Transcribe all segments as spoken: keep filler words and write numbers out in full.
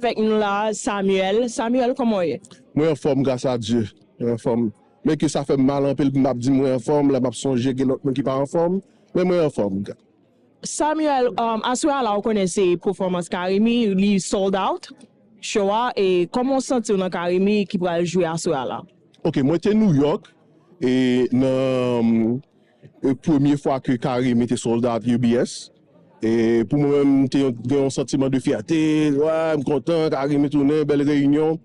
Avèk nou la, Samuel. Samuel, kòman w ye? Mwen anfòm, gras a Dye. Mwen anfòm. Men ke sa fè m mal anpil pou m ap di mwen anfòm, lè m ap sonje gen lòt moun ki pa anfòm, men mwen anfòm. Samuel, um, aswè a la, ou konnen se pèfòmans Carimi, li sold out, show a, e kòman w santi w nan Carimi ki pral jwe aswè a la? Ok, mwen te New York, e nan e, premye fwa ke Carimi te sold out U B S. E pou mwen menm, m te gen yon santiman de fyète, wè, m kontan, Carimi tounen, bèl reyinyon.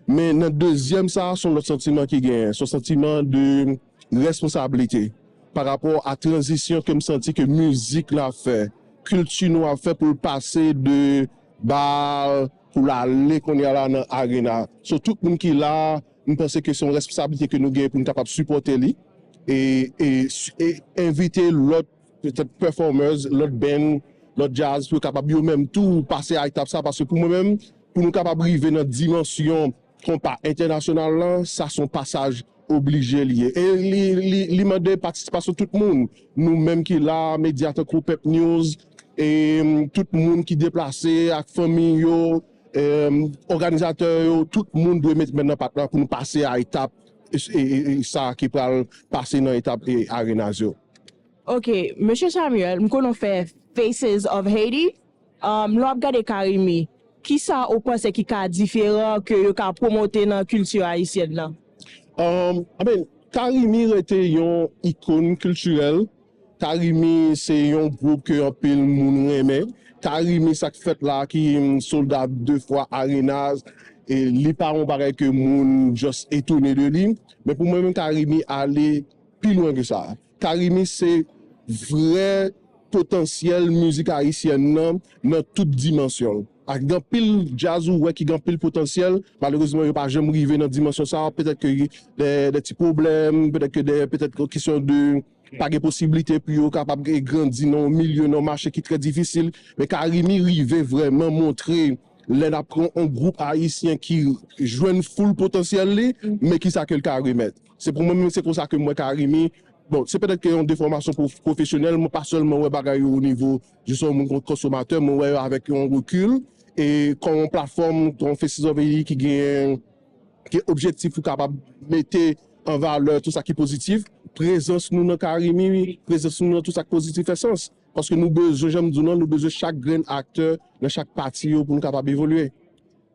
Men nan dezyèm sa, se yon lòt santiman ki genyen. Se yon santiman de responsablite pa rapò a tranzisyon ke m santi ke mizik la ap fè, kilti nou ap fè pou l pase de bal, pou l ale kounye a la nan arena. So, tout moun ki la, m panse ke se yon responsablite ke nou genyen pou nou kapab sipòte li e, e, e envite lòt, petèt, performers, lòt band, lòt djaz, pou yo kapab yo menm tou pase a etap sa, paske pou mwen menm, pou nou kapab rive nan dimansyon konpa entènasyonal lan, sa se yon pasaj oblije li ye. E li, li, li mande patisipasyon tout moun. Nou menm ki la, medya tankou Pep News, e tout moun ki deplase ak fanmi yo, e òganizatè yo, tout moun dwe met men nan pat la pou nou pase a etap e, e, e, e sa ki pral pase nan etap e arenas yo. Ok, Mesye Samuel, m konnen w fè Faces of Haiti. Um, lè w ap gade Carimi, kisa ou panse ki ka diferan ke yo ka pwomote nan kilti ayisyèn nan? Um, I mean, Carimi rete yon ikòn kiltirèl. Carimi se yon gwoup ke anpil moun renmen. Carimi, sa k fèt la, ki, mm, sold out de fwa arenas, e li pa yon bagay ke moun just etone de li. Men pou mwen menm, Carimi ale pi lwen ke sa. Carimi se vrè potansyèl mizik ayisyèn nan, nan tout dimansyon l. Ak gen anpil djaz ou wè ki gen anpil potansyèl, malerezman yo pa janm rive nan dimansyon sa, petèt ke de, de ti pwoblèm, petèt ke de, petèt ke kesyon de pa gen posiblite pou yo kapab grandi nan yon milye, nan yon mache ki trè difisil. Men Carimi rive vrèman montre lè n ap pran yon gwoup ayisyen ki jwenn full potansyèl li, men kisa ke l ka remèt. Se pou mwen menm, se konsa ke m wè Carimi. Bon, se petèt ke yon defòmasyon pwo-, pwofesyonèl, mwen pa sèlman wè bagay yo o nivo jis yon moun kon-, konsomatè, mwen wè yo avèk yon rekil e kòm yon platfòm, yon Faces of Haiti ki gen, ki objektif pou kapab mete an valè tout sa ki pozitif. Prezans nou nan Carimi, prezans nou nan tout sa k pozitif fè sans. Paske nou bezwen, jan m di w lan, nou bezwen chak grenn aktè nan chak pati yo pou nou kapab evolye.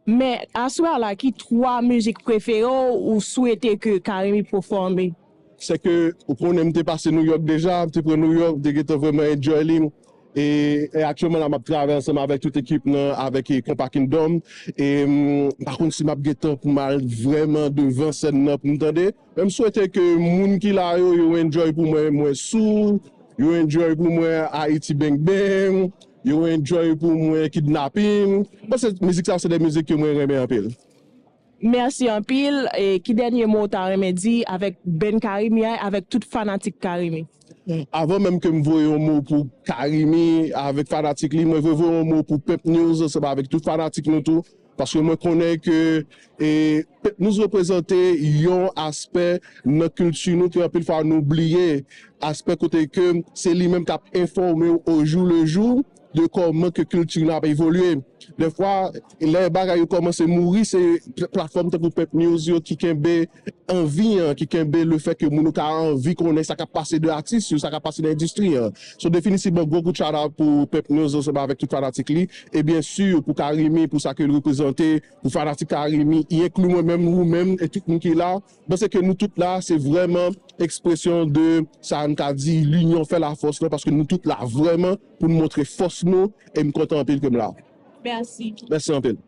Men, aswè a la, ki twa mizik prefere w ou swete ke Carimi pèfòme? Se ke, ou konnen, m te pase New York deja, m te pran New York, m te gentan vrèman enjoy li. E, e aktyèlman la, m ap travay ansanm avèk tout ekip nan, avèk, e, Konpa Kingdom. E, m pa konn si m ap gen tan pou m al vrèman devan sèn nan pou m tande. Men m swete ke moun ki la yo, yo enjoy pou mwen, mwen sou, yo enjoy pou mwen Haiti Bang Bang, yo enjoy pou mwen Kidnapin. Bon, se, mizik sa, se de mizik ke mwen renmen anpil. Mèsi anpil. E ki dènye mo w ta renmen di avèk band Carimi a, avèk tout fanatik Carimi? Avan menm ke m voye yon mo pou Carimi avèk fanatik li, mwen vle voye yon mo pou Pep News ansanm avèk tout fanatik nou tou. Paske mwen konnen ke, e, Pep News reprezante yon aspè nan kilti nou ke anpil fwa nou bliye. Aspè kote ke se li menm k ap enfòme w au jour le jour de kòman ke kilti nou ap evolye. Dèfwa, lè bagay yo kòmanse mouri, se pl-, platfòm tankou Pep News yo ki kenbe anvi an, ki kenbe le fè ke moun yo ka anvi konnen sa k ap pase de atis yo, sa k ap pase nan endistri an. So, definitivman, gwo kout shout out pou Pep News ansanm avèk tout fanatik li. E byen si, pou Carimi, pou sa ke l reprezante, pou fanatik Carimi, i enkli mwen menm, ou menm, e tout moun ki la. Mwen panse ke nou tout la, se vrèman ekspresyon de sa n ka di linyon fè lafòs lan, paske nou tout la vrèman pou n montre fòs nou, e m kontan anpil ke m la. Mèsi. Mèsi anpil.